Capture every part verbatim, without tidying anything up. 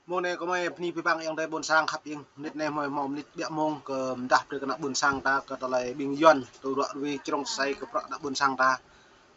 Mông anai kơmơi bơni abih bang ayŏng adơi ƀôn sang khăp ing. Mơnit anai mơi hmâo mơnit ƀiă mông kơ mơdah brơi kơ ană ƀôn sang ta kơ tơlơi ƀing Yuan tŭ ruă ruai črông asơi kơ bruă ană ƀôn sang ta.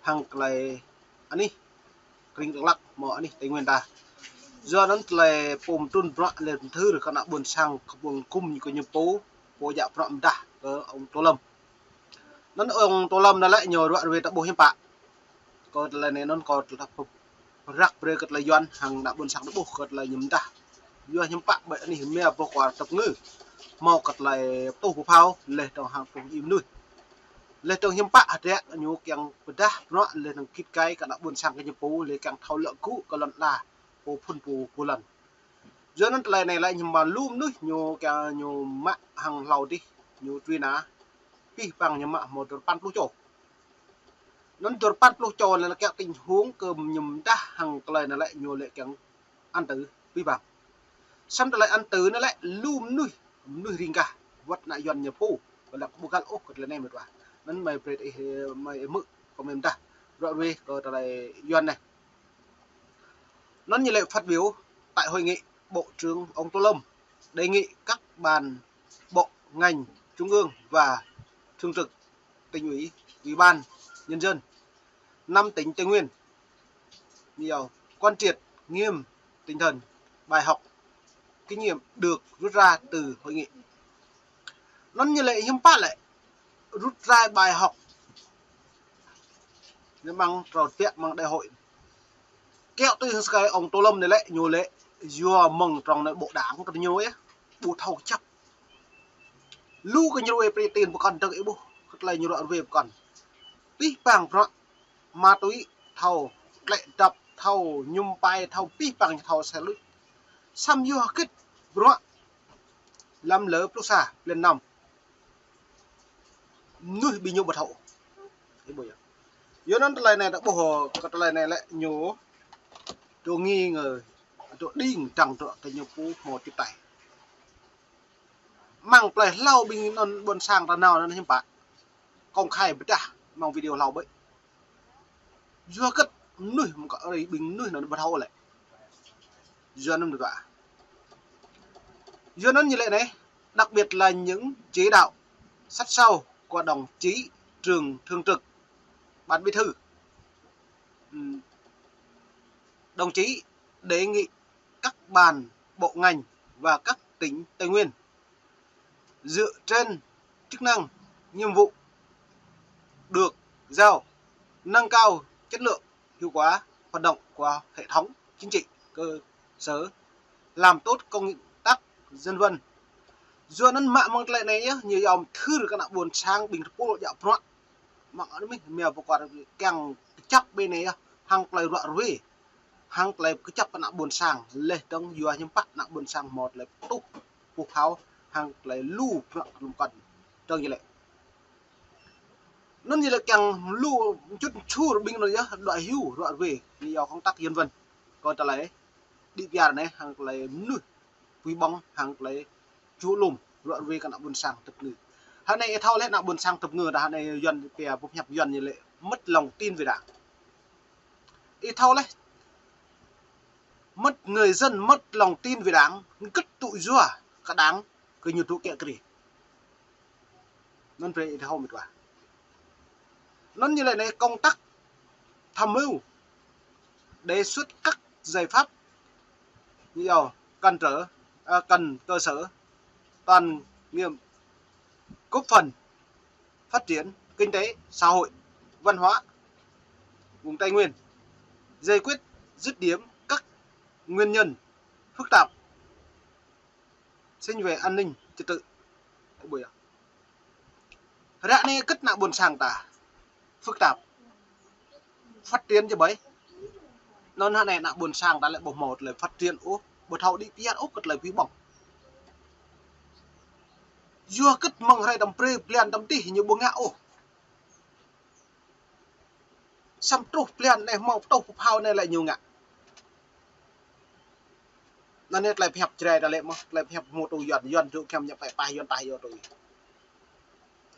Hăng tơlơi anih kring Dak Lak mơ̆ anih Tây Nguyên ta. Yua anŭn tơlơi pơm trŭn bruă lĕ thâo kơ ană ƀôn sang kơ ƀôn kŭm kơ ñu pô, pô djă bruă mơdah kơ ông Tô Lâm. Anŭn ông Tô Lâm anŭn lĕ ñu ruă ruai ta ƀuh hiư̆m pă. Kơ tơlơi anai anŭn kơ tơlơi ta pơrăk brơi kơ tơlơi Yuan hăng ană ƀôn sang ta ƀuh kơ tơlơi ñu mơdah. Yua hiư̆m pă ƀơi anih mia boh kual tơpơngư. Hmâo kơ tơlơi pơtuh pơphao leh dong hăng pơtuh djai mơnuih. Leh dong hiư̆m pă hơdră ñu kiăng pơdah bruă leh dong git gai kơ ană ƀôn sang kơ ñu pô leh kiăng thâo lăi gŭ kơ lŏn ala pô phŭn pô pô lŏn. Yua anŭn tơlơi anai lĕ hiư̆m pă lu mơnuih ñu kiăng ñu mă hăng hlâo adih ñu truh anai abih bang ñu mă hmâo dua rơpăn pluh čô. Anŭn dua rơpăn pluh čô anŭn lĕ kiăng tĭng hông kơ ñu mơdah hăng tơlơi anŭn lĕ ñu lĕ kiăng ăn tứ abih bang. Samơ̆ tơlơi ăn tứ anŭn lĕ lu mơnuih, mơnuih ring gah wơ̆t ană Yuan ñu pô, kơ lăng ƀu găl ôh kơ tơlơi anai mơ̆ tơwa. Anŭn mơi brơi ih, mơi ih hmư̆ kơ mơi mơdah ruă ruai kơ tơlơi Yuan anai. Anŭn ñu lĕ phát biểu tại hội nghị, Bộ trưởng ông Tô Lâm đề nghị các ban bộ ngành trung ương và thường trực tỉnh ủy, ủy ban nhân dân năm tỉnh Tây Nguyên, nhiều quán triệt nghiêm tinh thần bài học, kinh nghiệm được rút ra từ hội nghị. Anŭn ñu lĕ hiư̆m pă lĕ rút ra bài học. Ñu mơ̆ng trŏ tiĕ mơ̆ng đại hội. Kiăng tui hăng sơkai ông Tô Lâm anai lĕ ñu lĕ yua mơ̆ng trong anai bộ đảng kơ ñu yơh ƀu thâo kơjăp. Lu kơ ñu ruai prĕ tin pơkŏn dơ̆ng ih ƀuh kơ tơlơi ñu ruă ruai pơkŏn. Abih bang bruă ma túy thâo, klĕ dăp thâo, mơñum pai thâo, abih bang thâo sel lui. Samơ̆ yua hơgĕt bruă lăm lơ pluh sa blan năm. Mơnuih ƀing ñu ƀu thâo. Ih ƀuh yơh. Yua anŭn tơlơi anai ta ƀuh kơ tơlơi anai lĕ ñu dŏ nghi ngờ, dŏ đing dăng dŏ kơ ñu pô hmâo tiếp tay. Mơ̆ng plei hlâo ƀing anŭn ƀôn sang ta nao anŭn hiư̆m pă. Công khai pơdah mơ̆ng video hlâo ƀơi. Yua hơgĕt mơnuih mơ̆ng kơ ri ƀing mơnuih anŭn ƀu thâo lĕ. Yua anŭn mơ̆ tơwa. Yua anŭn ñu lĕ anai, đặc biệt là những chỉ đạo sát sao của đồng chí Trường Thường trực Ban Bí thư. Ừm, đồng chí đề nghị các ban, bộ ngành và các tỉnh Tây Nguyên dựa trên chức năng, nhiệm vụ được giao, nâng cao chất lượng, hiệu quả hoạt động của hệ thống chính trị cơ sở, làm tốt công tác dân vận. Yua anŭn mă mơ̆ng tơlơi anai yơh, ñu yom thâo kơ ană ƀôn sang ƀing tơpul djă bruă. Mă anŭn mơ̆ mia pơkŏn kiăng kơjăp ƀơi anai yơh, hăng tơlơi ruă ruai. Hăng tơlơi kơjăp ană ƀôn sang, leh dong yua hiư̆m pă ană ƀôn sang hmâo tơlơi pơtuh pơphao hăng tơlơi lu bruă kơ lŏm kŏn dong ñu lĕ. Anŭn ñu lĕ kiăng lu čut čur ƀing anŭn yơh, đuaĭ hyu ruă ruai, ñu yua công tác dân vận. Kơ tơlơi đĭ piar anai hăng tơlơi mơnuih pui ƀơ̆ng hăng tơlơi ču lŏm ruă ruai kơ ană ƀôn sang tơpơngư. Hơnai ih thâo lĕ ană ƀôn sang tơpơngư ta hơnai Yuan pia pơhiăp Yuan ñu lĕ mất lòng tin về Đảng. Ih thâo lĕ mất, người dân mất lòng tin về Đảng, hơgĕt tŭ yua kơ Đảng kơ ñu tŭ kiă kriê. Anŭn brơi ih thâo mơ̆ tơwa. Anŭn ñu lĕ anai công tác tham mưu, đề xuất các giải pháp như sau, cản trở, à, cần cơ sở toàn diện góp phần phát triển kinh tế, xã hội, văn hóa vùng Tây Nguyên, giải quyết dứt điểm các nguyên nhân phức tạp sinh về an ninh trật tự. Ơ, ƀuh yơh. Ră anai hơgĕt ană ƀôn sang ta phức tạp, phát triển či ƀai. Anŭn hơnai ană ƀôn sang ta lĕ ƀu hmâo tơlơi phát triển ôh, ƀu thâo đĭ piar ôh kơ tơlơi pui ƀơ̆ng. Yua hơgĕt mơ̆ng hrơi tơm prê blan tơm tih ñu ƀu ngă ôh. Samơ̆ truh blan anai hmâo pơtuh pơphao anai lĕ ñu ngă. Anŭn anai tơlơi pơhiăp Jrai ta lĕ mơ̆, tơlơi pơhiăp hmâo tui Yuan, Yuan tŭ kiăng ñu pĕ pah Yuan tah yua tui.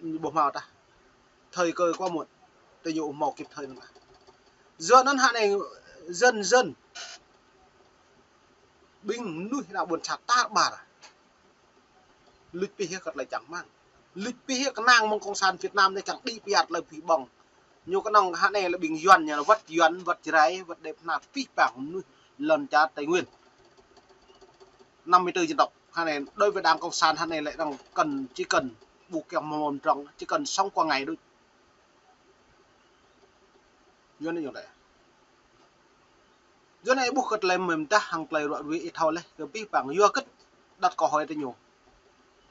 Ñu ƀu hmâo tah. Thời cơ quá muộn. Tui ñu hmâo kịp thời anŭn. Yua anŭn hơnai dân dân Ƀing mơnuih ană ƀôn sang tar ƀar. Luč pih hĭ kơ tơlơi čang rơmang. Luč pih hĭ kơnang mơ̆ng cộng sản Việt Nam anai kiăng đĭ piar tơlơi pơhing ƀơ̆ng. Ñu kơnơ̆ng hă anai lĕ ƀing Yuan ñu wăt Yuan, wăt Jrai, wăt Đêp Hna pih pang mơnuih lŏn čar Tây Nguyên. Năm mươi tư dân tộc. Hă anai, đối với Đảng Cộng sản hă anai lĕ đang cần, chỉ cần ƀu kiăng mơ̆ng mơ̆ng trong, chỉ cần sống qua ngày đôč. Yuan anai ñu đĕ. Yua anai ƀuh kơ tơlơi mơ̆ng tah hăng tơlơi ruă ruĭ ih thâo laih kơ pih pang yua kơ đăt kơ hơi tơ ñu.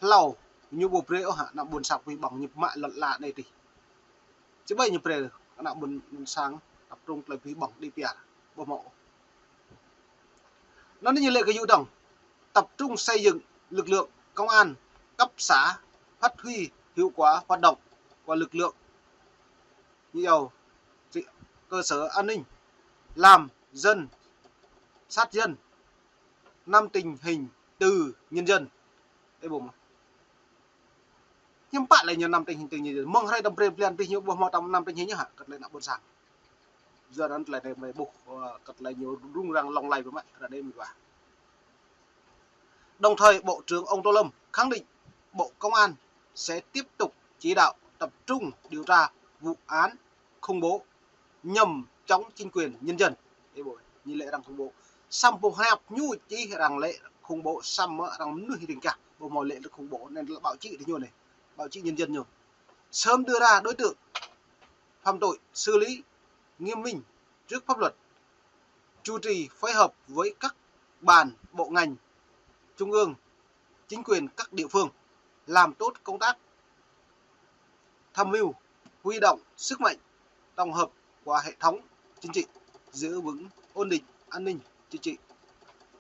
Hlâo ñu ƀu brơi ôh hă ană ƀôn sang pih ƀơ̆ng ñu mă lŏn ala anai tih. Či ƀai ñu brơi ană ƀôn sang tập trung tơlơi pih ƀơ̆ng đĭ piar. Ƀu hmâo ôh. Anŭn ñu lĕ kơ yŭ dơ̆ng. Tập trung xây dựng lực lượng công an cấp xã, phát huy hiệu quả hoạt động của lực lượng như yêu, cơ sở an ninh, làm dân, sát dân, nắm tình hình từ nhân dân. Ê, ƀuh mơ̆. Hiư̆m pă lĕ ñu nắm tình hình từ nhân dân. Mơ̆ng hrơi đăm brơi blan bih ñu ƀuh mơ̆ tăm nắm tình hình ñu hă, kơ tơlơi ană ƀôn sang. Yua anŭn tơlơi anai mơi ƀuh, ơ, kơ tơlơi ñu rŭng răng lŏng lay ƀu mă, ră anai mơi ƀuh. Đồng thời, Bộ trưởng ông Tô Lâm khẳng định Bộ Công an sẽ tiếp tục chỉ đạo tập trung điều tra vụ án khủng bố nhằm chống chính quyền nhân dân. Ê, ƀuh, ñu lĕ arăng khủng bố. Samơ̆ ƀuh hăp ñu či arăng lĕ khủng bố samơ̆ arăng mơnuih ring kah. Ƀuh mơ̆ lĕ khủng bố anŭn lĕ báo chí tơ ñu anai. Báo chí nhân dân ñu. Sớm đưa ra đối tượng phạm tội, xử lý nghiêm minh trước pháp luật, chủ trì phối hợp với các ban, bộ ngành, trung ương, chính quyền các địa phương làm tốt công tác tham mưu, huy động sức mạnh tổng hợp của hệ thống chính trị, giữ vững ổn định an ninh chính trị,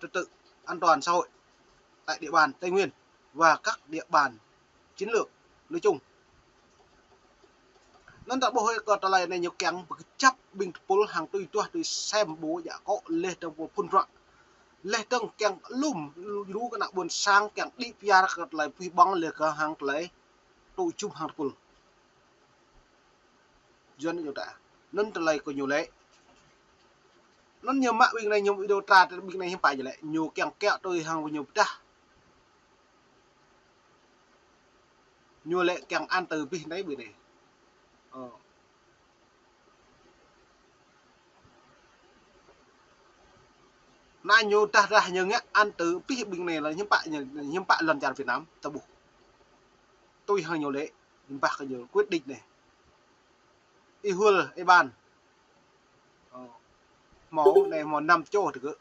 trật tự an toàn xã hội tại địa bàn Tây Nguyên và các địa bàn chiến lược nói chung. Anŭn ta ƀuh kơ tơlơi anai ñu kiăng pơkơjăp ƀing tơpul hăng tui tuah tui sem ƀu djă akŏ laih dơ̆ng ƀu phun prăk. Laih dơ̆ng kiăng lŭm djru kơ ană ƀôn sang kiăng đĭ piar kơ tơlơi pih ƀơ̆ng laih kơ hăng tơlơi tŭ jum hăng tơpul. Yuan ñu ta. Anŭn tơlơi kơ ñu lĕ. Anŭn ñu mă ƀing anai ñu video tra ƀing anai hiư̆m pă ñu lĕ. Ñu kiăng kiaŏ tui hăng ñu pơdah. Ñu lĕ kiăng ăn tơ bih anai ƀing anai. Ơ. Anai ñu dah dah ñu ngă ăn tơ bih ƀing anai lĕ hiư̆m pă ñu, hiư̆m pă lŏn čar Việt Nam ta ƀuh. Tui hăng ñu lĕ, hiư̆m pă kơ ñu quyết định anai. Ih hul, ih ban. Ơ, hmâo anai hmâo năm čô tơ gơ̆.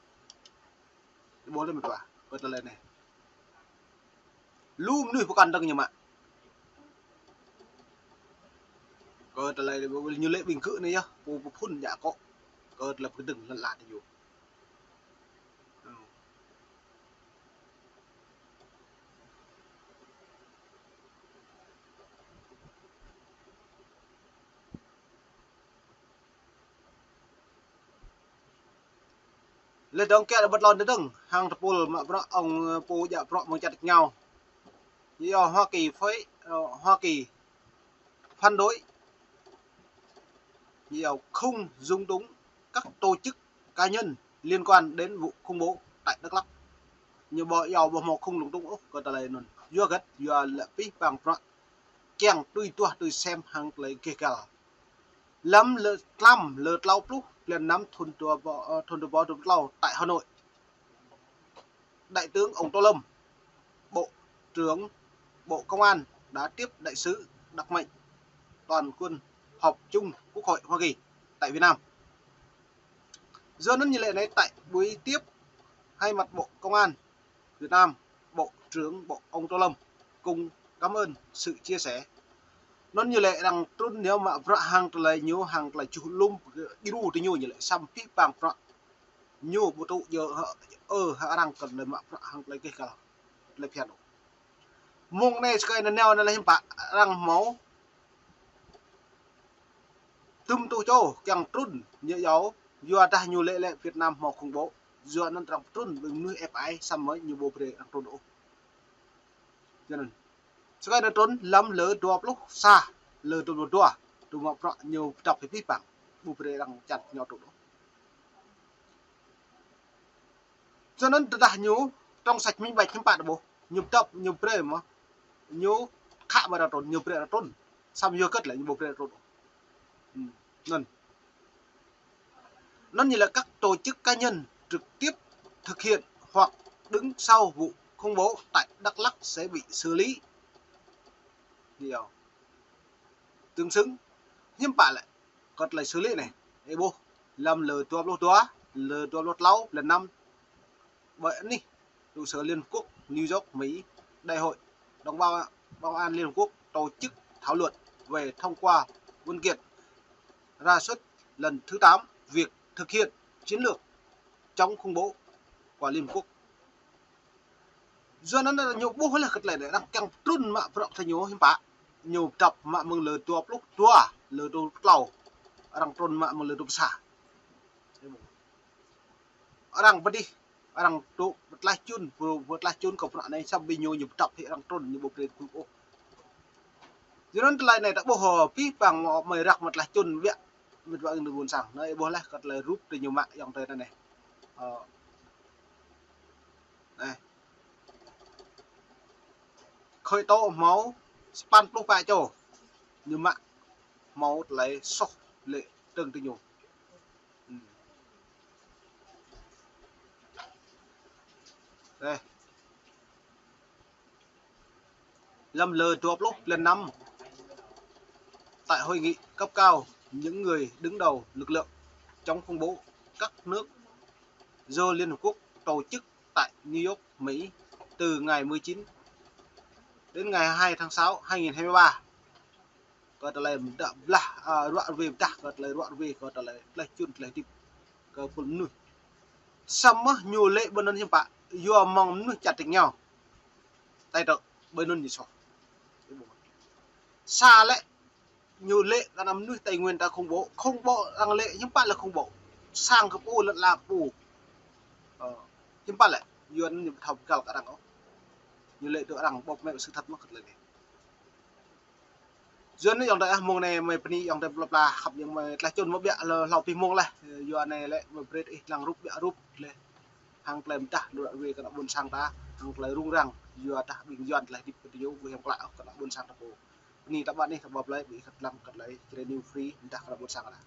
Ƀuh lĕ mơ̆ tuah, kơ tơlơi anai. Lu mơnuih pơkŏn dơ̆ng ñu mă. Kơ tơlơi ñu lĕ ƀing gơ̆ anai yơh, pô pơphun djă akŏ. Kơ tơlơi pơkơdơ̆ng lăn ala tơ ñu. Laih dơ̆ng kiaŏ bơ̆t lŏn tơ dơ̆ng, hăng tơpul mă bruă ŏng pô djă bruă mơ̆ng čar ngao. Yua Hoa Kỳ phối, ơ, Hoa Kỳ phản đối. Yua không dung túng các tổ chức cá nhân liên quan đến vụ khủng bố tại Đắk Lắk. Ñu ƀu yua ƀu hmâo không dung túng ôh kơ tơlơi anŭn. Yua hơget, yua lĕ pih pang bruă kiăng tui tuah tui sem hăng tơlơi gêh gal. Lăm lơ, lăm lơ tlâo pluh blan năm thun dua ƀô-, ơ, thun dua ƀô dua pluh tlâo tại Hà Nội. Đại tướng ông Tô Lâm, Bộ trưởng Bộ Công an đã tiếp đại sứ đặc mệnh toàn quyền họp chung Quốc hội Hoa Kỳ tại Việt Nam. Yua anŭn ñu lĕ anai tại buổi tiếp thay mặt Bộ Công an Việt Nam, Bộ trưởng Bộ ông Tô Lâm cũng cảm ơn sự chia sẻ. Anŭn ñu lĕ arăng trŭn ñu mă bruă hăng tơlơi ñu hăng tơlơi čuh lŭm djru tơ ñu ñu lĕ samơ̆ pih pang bruă. Ñu ƀu tŭ djơ̆ hă, ơ, hă arăng kơ tơlơi mă bruă hăng tơlơi gêh gal, tơlơi phiăn. Mơ̆ng anai sơkai anai nao anai lĕ hiư̆m pă arăng hmâo tŭm tŭ čô kiăng trŭn ñu yua, yua dah ñu lĕ lĕ Việt Nam hmâo khủng bố. Yua anŭn arăng trŭn ƀing mơnuih ĕp ai samơ̆ ñu ƀu brơi arăng trŭn ôh. Yua anŭn. Sơkai anai trŭn lăm lơ dua pluh sa, lơ dua pluh dua, tŭ mă bruă ñu pơdăp pih pang. Ƀu brơi arăng čan ñu trŭn ôh. Yua anŭn tơdah ñu trong sạch minh bạch hiư̆m pă ta ƀuh. Ñu tŏp, ñu brơi mơ̆. Ñu khă mă arăng trŭn, ñu brơi arăng trŭn. Samơ̆ yua hơget lĕ ñu ƀu brơi arăng trŭn. Hmm. Anŭn. Anŭn nghĩa là các tổ chức cá nhân trực tiếp thực hiện hoặc đứng sau vụ khủng bố tại Đắk Lắk sẽ bị xử lý. Điều tương xứng. Hiư̆m pă lĕ kơ tơlơi xử lý anai. Ih ƀuh, lăm lơ dua pluh dua, lơ dua pluh klâo, lơ năm. Ƀơi anih trụ sở Liên Hợp Quốc, New York, Mỹ, Đại hội đồng Bảo, Bảo an Liên Hợp Quốc tổ chức thảo luận về thông qua văn kiện ra suất lần thứ tám việc thực hiện chiến lược chống khủng bố của Liên Hợp Quốc. Yua anŭn ñu ƀuh laih kơ tơlơi anai, arăng kiăng trŭn mă bruă ta ñu hiư̆m pă. Ñu tŏp mă mơ̆ng lơ dua pluh dua, lơ dua pluh klâo. Arăng trŭn mă mơ̆ng lơ dua pluh sa. Arăng pơdih, arăng tŭ pơtlaih čun, pơ-, pơtlaih čun kơ bruă anai samơ̆ ñu, ñu tŏp hĭ arăng trŭn, ñu ƀu brơi kơ ôh. Yua anŭn tơlơi anai ta ƀuh, ơ, pih pang mơi răk mă tơlơi čun biă, mĕt wa ƀôn sang. Anai ih ƀuh laih kơ tơlơi rup tơ ñu mă yŏng tơ anai. Ơ. Anai. Khơi tô hmâo sapăn pluh pă čô. Ñu mă hmâo tơlơi soh lĕ trưng tơ ñu. Hmm. Đây. Lăm lơ dua pluh, lơ năm. Tại hội nghị cấp cao, những người đứng đầu lực lượng chống khủng bố các nước do Liên Hợp Quốc tổ chức tại New York, Mỹ, từ ngày mười chín đến ngày hai tháng sáu hai nghìn hai mươi ba. Kơ tơlơi mơdă blah, a, ruă rơwe mơdă, kơ tơlơi ruă rơwe, kơ tơlơi tơlơi čun, tơlơi hơdip, kơ pul mơnuih. Samơ̆ ñu lĕ ƀơi anŭn hiư̆m pă, yua mơ̆ng mơnuih čăt tĭng ñu. Tơl tơ ƀơi anŭn ñu soh. Sa lĕ ñu lĕ kơ anăm mơnuih Tây Nguyên ta khủng bố, khủng bố arăng lĕ hiư̆m pă lĕ khủng bố. Sang kơ pô lĕ la pô. Ơ, hiư̆m pă lĕ, yua anŭn ñu thâo găl kơ arăng ôh. Ñu lĕ tơ arăng bộc mẹ sự thật mơ̆ kơ tơlơi anai. Yua anŭn yŏng tơ ah mơ̆ng anai mơi pơni yŏng tơ pla pla khăp yŏng mơi tơlơi čun mă biă lơ hlâo pih mơ̆ng laih. Yua anai lĕ mơi brơi ih lăng rup biă rup laih. Hăng tơlơi mơdă ruă rơwe kơ ană ƀôn sang ta, hăng tơlơi rŭng răng, yua dah ƀing Yuan tơlơi hơdip kơ tơ ñu, ƀu hiam klă ôh kơ ană ƀôn sang ta pô. Bơni ta ƀă anih ta ƀuh plơi, ƀu ih kơtang kơ tơlơi Jrai News Free, mơdă kơ ană ƀôn sang ta.